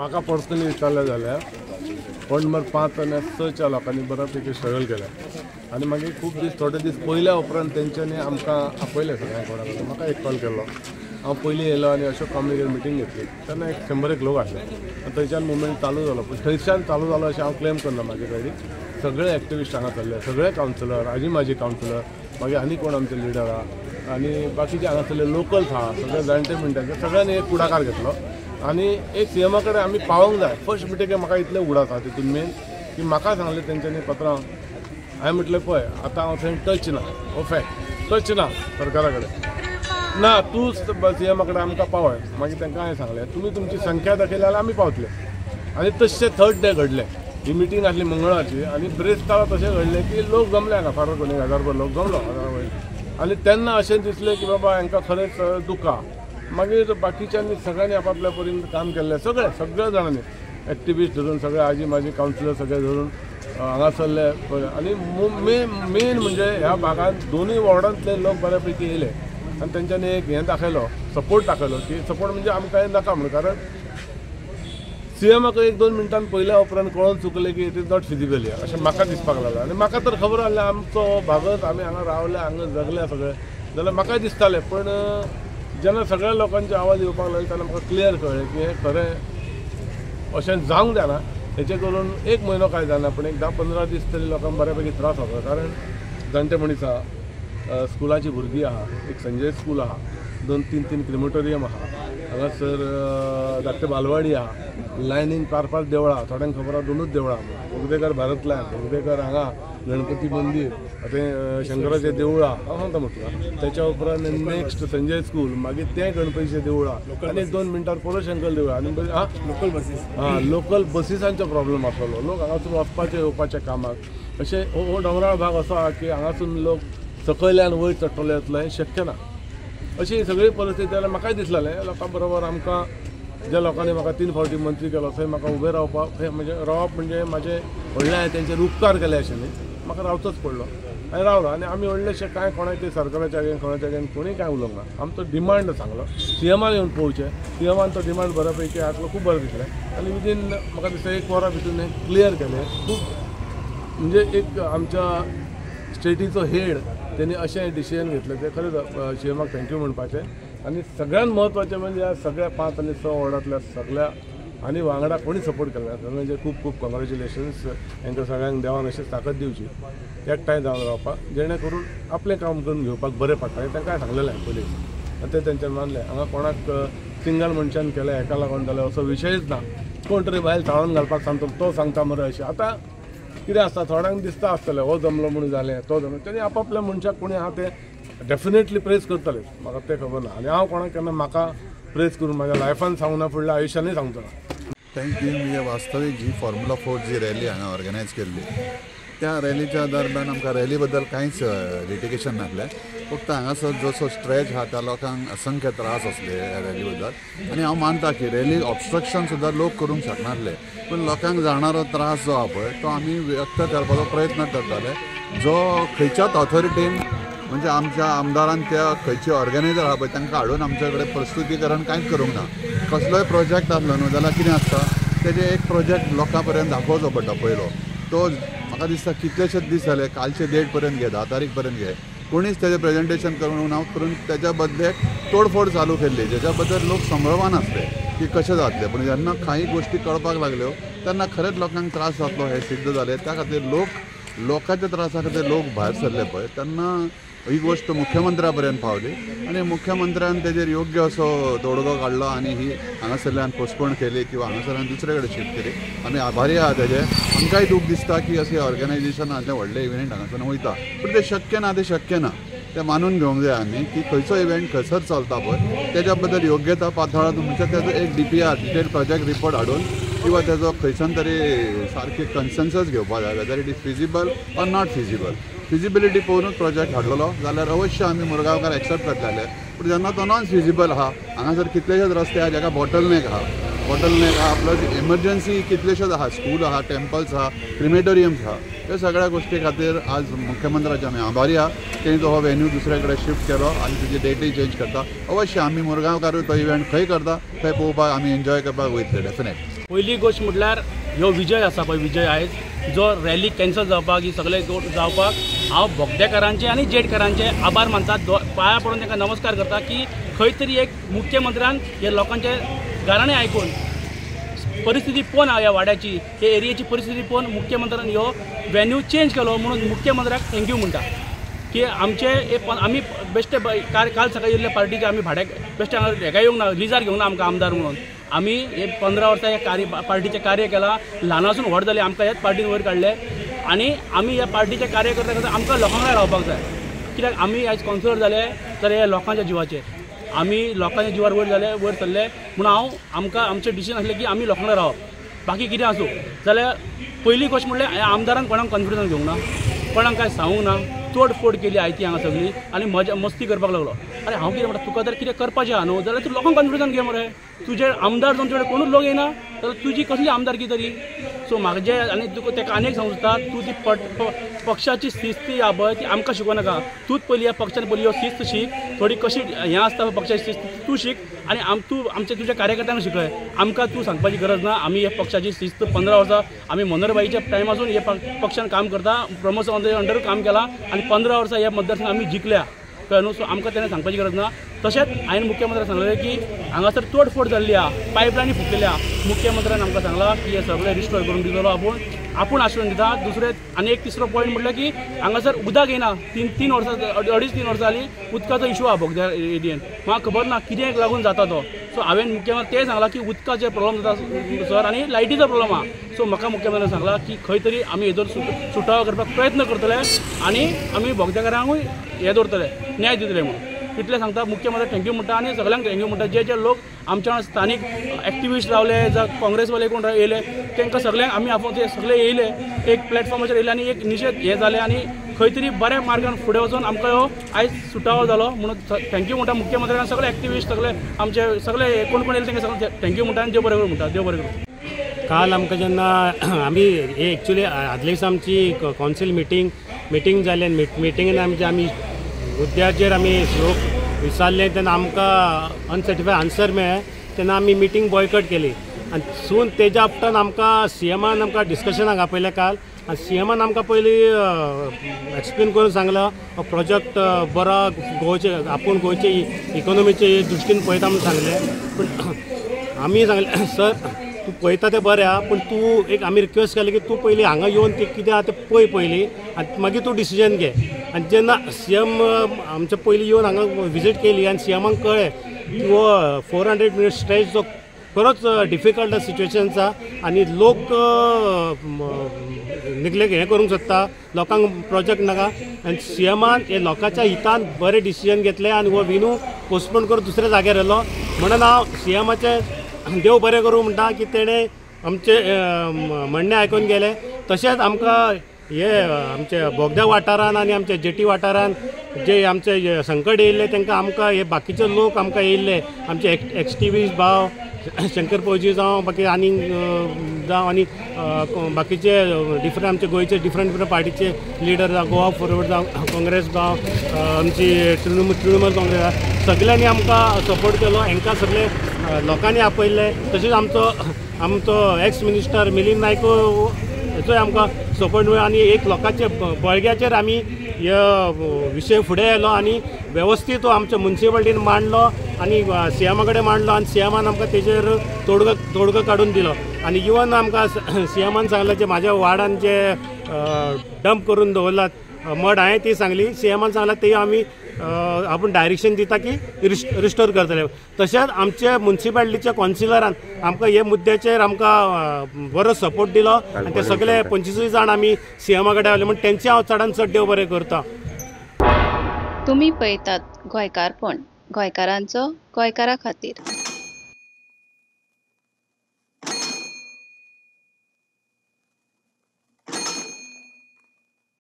म्हाका पर्सनली विचारलें जाल्यार वॉर्ड नंबर 5 आनी 6च्या लोकांनी बऱ्यापैकी स्ट्रगल केलें आनी मागीर खूब दीस थोडे दीस पयल्या उपरांत तेंच्यांनी आमकां आपयलें सगळ्यांक कोणाक. म्हाका एक कॉल केल्लो, हांव पयलीं येयलो आनी अशोक कांबळीगेर मिटींग घेतली तेन्ना एक 100 लोक आसले आनी थंयच्यान मुवमेंट चालू जालो. पूण थंयच्यान चालू जालो अशें हांव क्लेम करना. म्हाजे कडेन सगळे एक्टिविस्ट हांगा चल्ले, सगळे कावन्सिलर, आजी माजी कावन्सिलर, मागीर आनी कोण आमचे लिडर आहा आनी बाकीचे हांगासरले लोकल्स आहा, सगळे जाणटे म्हणटा सगळ्यांनी एक फुडाकार घेतलो आनी एक सीएमा कडेन आमी पावोंक जाय. फर्स्ट मिटिंगेक म्हाका इतलें उगडास आसा तितून मेन की म्हाका सांगलें तेंच्यांनी पत्रां, हांवें म्हटलें पळय आतां हांव थंय टच ना, हो फॅक्ट, टच ना सरकारा कडेन ना, तूंच सीएमा कडेन आमकां पावय. मागीर तांकां हांवें सांगलें तुमी तुमची संख्या दाखयली जाल्यार आमी पावतले. आनी तशें थर्ड डे घडलें. ही मिटींग आसली मंगळारची आनी ब्रेस्तारा तशें घडलें की लोक जमले हांगा, फार कोण 1000 लोक जमलो 1000 वयर. आनी तेन्ना अशें दिसलें की बाबा हांकां खरेंच दुख्ख आहा. मागीर बाकीच्यांनी सगळ्यांनी आपापल्या परीन काम केल्लें, सगळे सगळ्या जाणांनी एक्टिविस्ट धरून सगळे आजी माजी कावन्सिलर सगळे धरून हांगासरले. आनी मेन म्हणजे ह्या भागांत दोनूय वॉर्डांतले लोक बऱ्यापैकी येयले आनी तेंच्यांनी एक हें दाखयलो, सपोर्ट दाखयलो की सपोर्ट म्हणजे आमकां हें नाका म्हणून. कारण सीएमाक 1-2 मिनटान पयल्या उपरांत कळोन चुकलें की it is not feasible अशें म्हाका दिसपाक लागलें. आनी म्हाका तर खबर आसलें आमचो भागच, आमी हांगा रावले, हांगा जगले सगळे, जाल्यार म्हाकाय दिसतालें. पण जेन्ना सगळ्या लोकांचे आवाज येवपाक लागले तेन्ना म्हाका क्लियर कळ्ळें की हें खरें अशें जावंक जायना. हेचें करून 1 म्हयनो कांय जायना, पूण एक 10-15 दीस तरी लोकांक बऱ्यापैकी त्रास जाता. कारण जाणटे मनीस आहा, स्कुलाची भुरगीं आहा, एक संजय स्कूल आहा, 2-3 क्रिमोटोरियम आहा, हांगासर धाकटे बालवाडी आहा, लायनीन 4-5 देवळां, थोड्यांक खबर आहा 2च देवळां, बोगदेकर भारत लायन, बोगदेकर हांगा गणपती मंदीर, तें शंकराचें देवूळ आहा, हांव सांगता म्हटलां. त्याच्या उपरांत नेक्स्ट संजय स्कूल, मागीर तें गणपतीचें देवूळ आहा, आनी 2 मिनटां परत शंकर देवूळ आनी लोकल बसीस, हां लोकल बसीसांचो प्रॉब्लम आसलो. लोक हांगासून वचपाचें येवपाच्या कामाक. अशें हो दोंगराळ भाग असो आहा की हांगासून लोक सकयल्यान वयर चडटले येतलो हें शक्य ना. अशी सगळी परिस्थिती जाल्यार म्हाकाय दिसलें लोकां बरोबर आमकां ज्या लोकांनी म्हाका 3 फावटी मंत्री केलो थंय म्हाका उबें रावपाक, थंय म्हणजे रावप म्हणजे म्हाजें व्हडलें हांवें तेंचेर उपकार केले अशें न्ही, म्हाका रावचोच पडलो आनी रावलो. आनी आमी व्हडलेशें कांय कोणाचें सरकाराच्या अगेन कोणाच्या अगेन कोणी कांय उलोवंक ना. आमचो डिमांड सांगलो, सीएमान येवन पळोवचें, सीएमान तो डिमांड बऱ्यापैकी आसलो, खूब बरें दिसलें. आनी विदीन म्हाका दिसता 1 वरा भितून हें क्लियर केलें. खूब म्हणजे एक आमच्या स्टेटीचो हेड तेणी अशें डिसिजन घेतलें तें खरेंच सीएमाक thank you म्हणपाचें. आनी सगळ्यांत म्हत्वाचें म्हणजे ह्या सगळ्या 5 आनी 6 वॉर्डांतल्या सगळ्या आनी वांगडा कोणी सपोर्ट केला सगळ्यांचे खूब खूब कॉंग्रेच्युलेशन्स. हांकां सगळ्यांक देवान अशें ताकद दिवची एकठांय जावन रावपाक, जेणे करून आपलें काम करून घेवपाक बरें पडटा. हें तांकां सांगलेलें पयलीं आनी तें तेंच्यांनी मानलें. हांगा कोणाक सिंगल मनशान केलें हेका लागून जालें असो विशयच ना. कोण तरी बायल चाळोवन घालपाक सांगता तो सांगता मरे अशें. आतां कितें आसता थोड्यांक दिसता आसतलें हो जमलो म्हणून जालें, तो जमलो, तेणी आपापल्या मनशाक कोणी आहा तें डेफिनेटली प्रेज करतले, म्हाका तें खबर ना. आनी हांव कोणाक केन्ना म्हाका प्रेज करून म्हाज्या लायफान सांगूना, फुडल्या आयुश्यानूय सांगचो ना. Thank you. म्हणजे वास्तवीक जी फॉर्म्युला 4 जी रॅली हांगा ऑर्गनायज केल्ली त्या रॅलीच्या दरम्यान आमकां रॅली बद्दल कांयच लिटिगेशन नासलें. फक्त हांगासर जसो स्ट्रेच आहा त्या लोकांक असंख्य त्रास आसले ह्या रॅली बद्दल. आनी हांव मानता की रॅली ऑबस्ट्रक्शन सुद्दां लोक करूंक शकनासले, पूण लोकांक जाणारो त्रास जो आहा पळय तो आमी व्यक्त करपाचो प्रयत्न करताले. जो खंयच्याच ऑथॉरिटीन म्हणजे आमच्या आमदारान त्या खंयचे ऑर्गनायजर आहा पळय तांकां हाडून आमच्या कडेन प्रस्तुतीकरण कांयच करूंक ना. कसलोय प्रोजेक्ट आसलो न्हू जाल्यार कितें आसता तेजें एक प्रोजेक्ट लोकां पर्यंत दाखोवचो पडटा पयलो. तो म्हाका दिसता कितलेशेच दीस जाले, कालचे डेट पर्यंत घे, 10 तारीख पर्यंत घे, कोणीच तेजें प्रेजेंटेशन करूंक ना. करून तेज्या बदलेक तोडफोड चालू केल्ली जेच्या बद्दल लोक संभ्रमान आसले की कशें जातलें. पूण जेन्ना कांय गोश्टी कळपाक लागल्यो तेन्ना खरेंच लोकांक त्रास जातलो हें सिद्ध जालें. त्या खातीर लोक लोकांच्या त्रासा खातीर लोक भायर सरले पळय तेन्ना ही गोश्ट मुख्यमंत्र्या पर्यंत पावली आनी मुख्यमंत्र्यान तेजेर योग्य असो तोडगो काडलो आनी ही हांगासरल्यान पोस्टपोन केली किंवा हांगासरल्यान दुसरे कडेन शिफ्ट केली. आमी आभारी आहा तेजे. आमकांय दूख दिसता की अशें ऑर्गनायजेशन आसलें व्हडलें इव्हेंट हांगासर वयता, पूण तें शक्य ना, तें शक्य ना, तें मानून घेवंक जाय आमी की खंयचो इव्हेंट खंयसर चलता पळय तेज्या बद्दल योग्यता पातळा म्हणजे तेजो एक DPR detail project report हाडून किंवा तेजो खंयच्यान तरी सारकी कन्सेन्सस घेवपाक जाय, whether it is feasible or not feasible. Feasibility पळोवनूच project हाडलेलो जाल्यार अवश्य आमी मुरगांवकार एक्सेप्ट करताले. पूण जेन्ना तो नॉन फिजिबल आहा, हांगासर कितलेशेच रस्ते आहा जाका बॉटलनेक आहा, बॉटलनेक आहा, प्लस एमर्जन्सी कितलेशेच आहा, स्कूल आहा, टेम्पल्स आहा, क्रिमेटोरियम्स आहा. ह्या सगळ्या गोश्टी खातीर आज मुख्यमंत्र्याचे आमी आभारी आहा. तेणी तो हो वेन्यू दुसऱ्या कडेन शिफ्ट केलो आनी तेजी डेटूय चेंज करता. अवश्य आमी मुरगांवकारूय तो इव्हेंट खंय करता थंय पळोवपाक आमी एन्जॉय करपाक वयतले डेफिनेट. पयली गोश्ट म्हटल्यार ह्यो विजय आसा पळय, विजय आयज जो रॅली कॅन्सल जावपाक ही सगळे जावपाक हांव बोगदेकारांचे आनी जेटकारांचे आभार मानता, पांया पडून तांकां नमस्कार करता की खंय तरी एक मुख्यमंत्र्यान हे लोकांचे गाराणें आयकून परिस्थिती पळोवन ह्या वाड्याची हे एरियेची परिस्थिती पळोवन मुख्यमंत्र्यान ह्यो वेन्यू चेंज केलो म्हणून मुख्यमंत्र्याक thank you म्हणटा की आमचे आमी बेश्टे काल सकाळी येयल्ले पार्टीचे आमी भाड्याक बेश्टे हांगा हेका येवंक ना, लिजार घेवंक ना आमकां आमदार म्हणून. आमी हे 15 वर्सां ह्या पार्टीचें कार्य केलां, ल्हानासून व्हड जाले, आमकां ह्याच पार्टीन वयर काडले आनी आमी ह्या पार्टीचें कार्य करता करता आमकां लोकां वांगडा रावपाक जाय. कित्याक आमी आयज कावन्सिलर जाले तर हे लोकांच्या जिवाचेर, आमी लोकांच्या जिवार वयर जाले, वयर सरले म्हणून हांव आमकां आमचें डिसिजन आसलें की आमी लोकां वांगडा रावप, बाकी कितें आसूं. जाल्यार पयली गोश्ट म्हणल्यार आमदारान कोणाक कॉन्फिडन्स घेवंक ना, कोणाक कांय सांगूंक ना, तोडफोड केली आयती हांगा सगळी आनी मजा मस्ती करपाक लागलो. अरे हांव कितें म्हणटा, तुका जर कितें करपाचें आहा न्हू जाल्यार तूं लोकांक कॉन्फिडन्स घे मरे, तुजे आमदार जावन तुजे कोणूच लोक येना जाल्यार तुजी कसली आमदारकी तरी. सो म्हाका जे आनी तुका ताका आनी एक सांगूंक सोदता, तूं ती पक्षाची शिस्त आहा पळय ती आमकां शिकोवं नाका, तूंच पयली ह्या पक्षान पयली ह्यो शिस्त शीक, थोडी कशी हें आसता पक्षाची शिस्त तूं शीक आनी तूं आमच्या तुज्या कार्यकर्त्यांक शिकय, आमकां तूं सांगपाची गरज ना. आमी ह्या पक्षाची शिस्त 15 वर्सां आमी मनोहरबाईच्या टायमासून ह्या पक्षान काम करता, प्रमोद सावंताच्या अंडर काम केलां आनी 15 वर्सां ह्या मतदारसंघ आमी जिखल्या, कळ्ळें न्हू. सो आमकां तेणें सांगपाची गरज ना. तशेंच हांवें मुख्यमंत्र्याक सांगलें की हांगासर तोडफोड जाल्ली आहा, पायपलायनी फुटलेली आहा, मुख्यमंत्र्यान आमकां सांगलां की हें सगळें रिस्टोर करून दितलो आपूण, आपूण आश्वासन दिता. दुसरें आनी एक तिसरो पॉयंट म्हटल्यार की हांगासर उदक येना, 3 वर्सां 2.5-3 वर्सां जालीं उदकाचो इशू आहा बोगद्या एरियेन, म्हाका खबर ना कितें लागून जाता तो. सो हांवें मुख्यमंत्री तें सांगलां की उदकाचे प्रॉब्लम जाता सर आनी लायटीचो प्रॉब्लम आहा. सो म्हाका मुख्यमंत्र्यान सांगलां की खंय तरी आमी हेजर सुटावो करपाक प्रयत्न करतले आनी आमी बोगदेकारांकूय हें दवरतले, न्याय दितले म्हणून इतलें सांगता. मुख्यमंत्री thank you म्हणटा आनी सगळ्यांक thank you म्हणटा. जे जे लोक आमच्या स्थानीक एक्टिविस्ट रावले जावं काँग्रेसवाले कोण येयले तांकां सगळ्यांक आमी आपोवन ते सगळे येयले, एक प्लॅटफॉर्माचेर येयले आनी एक निशेध हें जालें आनी खंय तरी बऱ्या मार्गान फुडें वचून आमकां ह्यो आयज सुटावो जालो म्हणून thank you म्हणटा मुख्यमंत्र्यांक, सगळे एक्टिविस्ट सगळे आमचे सगळे कोण कोण येयले तांकां सगळें thank you म्हणटा आनी देव बरें करूं म्हणटा. देव बरें करूं. काल आमकां जेन्ना आमी हे एक्चुली आदले दिसा आमची कावन्सील मिटींग जाली आनी मिटिंगेन आमचे आमी मुद्द्याचेर आमी लोक विचारले तेन्ना आमकां अनसेटिस्फाय आन्सर मेळ्ळें, तेन्ना आमी मिटींग बॉयकट केली आनी सून तेज्या उपरांत आमकां सीएमान आमकां डिस्कशनाक आपयलें काल आनी सीएमान आमकां पयलीं एक्सप्लेन करून सांगलां हो प्रोजेक्ट बरो गोंयचे, आपूण गोंयचे इकोनॉमीचे दृश्टीन पळयता म्हणून सांगलें. पूण आमी सांगलें सर तूं पळयता तें बरें आहा, पूण तूं एक आमी रिक्वेस्ट केली की तूं पयलीं हांगा येवन तें कितें आहा तें पळय पयलीं आनी मागीर तूं डिसिजन घे. आनी जेन्ना सीएम आमचे पयलीं येवन हांगा विजीट केली आनी सीएमाक कळ्ळें की हो 400 मिटर स्ट्रेच जो खरोच डिफिकल्ट सिच्युएशन आसा आनी लोक निग्लेक्ट हें करूंक सोदता, लोकांक प्रोजेक्ट नाका आनी सीएमान हे लोकांच्या हितान बरें डिसिजन घेतलें आनी हो विनू पोस्टपोन करून दुसऱ्या जाग्यार येयलो. म्हणून हांव सीएमाचें देव बरें करूं म्हणटा की तेणें आमचें म्हणणें आयकून गेलें. तशेंच आमकां हे आमचे बोगद्या वाठारान आनी आमच्या जेटी वाठारान जे आमचे संकट येयल्ले तांकां आमकां हे बाकीचे लोक आमकां येयल्ले, आमचे एक्टिविस्ट भाव शंकर पौजी जावं बाकी आनी जावं आनी बाकीचे डिफरंट आमचे गोंयचे डिफरंट डिफरंट पार्टीचे लिडर जावं, गोवा फॉरवर्ड जावं, काँग्रेस जावं, आमची तृणमूल काँग्रेस, सगळ्यांनी आमकां सपोर्ट केलो, हांकां सगळे लोकांनी आपयल्ले. तशेंच आमचो आमचो एक्स मिनिस्टर मिलिंद नायक हेचोय आमकां सपोर्ट मेळ्ळो आनी एक लोकांचे बळग्याचेर आमी हे विशय फुडें आयलो आनी वेवस्थीत तो आमच्या मुन्सिपालिटीन मांडलो आनी सीएमा कडेन मांडलो आनी सीएमान आमकां तेजेर तोडगो काडून दिलो. आनी इवन आमकां सीएमान सांगलें जे म्हाज्या वार्डान जे डंप करून दवरलात मड हांवें ती सांगली, सीएमान सांगलां ती आमी आपूण डायरेक्शन दिता की रिस्टोर करतले. तशेंच आमचे मुन्सिपालिटीच्या कावन्सिलरान आमकां हे मुद्द्याचेर आमकां बरो सपोर्ट दिलो आनी ते सगळे 25 जाण आमी सीएमा कडेन आयले म्हूण तेंचे हांव चडान चड देव बरें करता. तुमी पळयतात गोंयकारपण, गोंयकारांचो गोंयकारा खातीर.